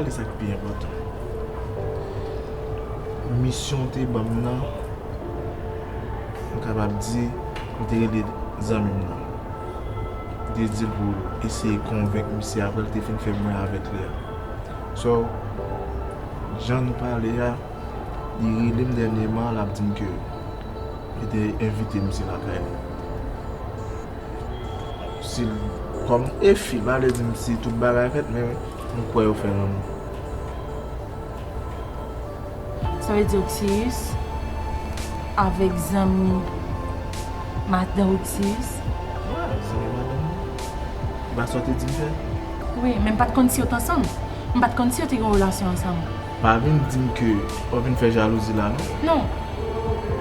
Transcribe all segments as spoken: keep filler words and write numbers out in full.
Se sa k pi enpòtan. Misyon w te ban m nan, m kapab di, m te rele zanmi m nan. M te di l pou eseye konvenk misye apre l te fin fè mwen avèk li a. So, jan nou pale a, li rele m dènyèman, l ap di m ke li te envite misye lakay li. Si l, kòm e fi, m pa vle di m si tout bagay fèt, men m kwè yo fè lanmou. Sa vle di Oxius avèk zanmi madan Oxius? Wè, zanmi madanm mwen. Ba sa w te di m fè? Wi, men m pa t konn si yo t ansanm. M pa t konn si yo te gen yon relasyon ansanm. Pa vin di m ke w ap vin fè jalouzi la, non. Non.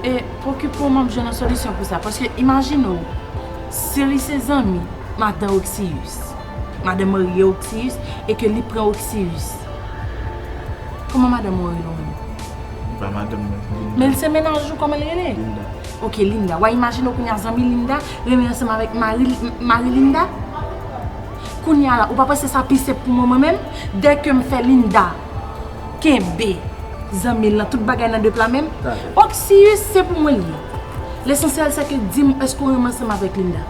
E pwokipe w, m ap jwenn yon solisyon pou sa. Paske imajine w, si li se zanmi madan Oxius, madan marye Oxius, e ke li pran Oxius. Kòman madanm ou rele w menm? Li pa madanm mwen, Linda. Men l se mennaj ou, kòman l rele? Linda. Ok, Linda. W a imajine w kounye a zanmi Linda renmen ansanm avèk mari, mari Linda? Kounye a la, ou pa panse sa pi senp pou mwen, mwen menm? Dèke m fè Linda kenbe zanmi l nan tout bagay nan de pla menm? Talè. Oxius, se pou mwen li ye. Lesansyèl se ke di m èske w renmen ansanm avèk Linda?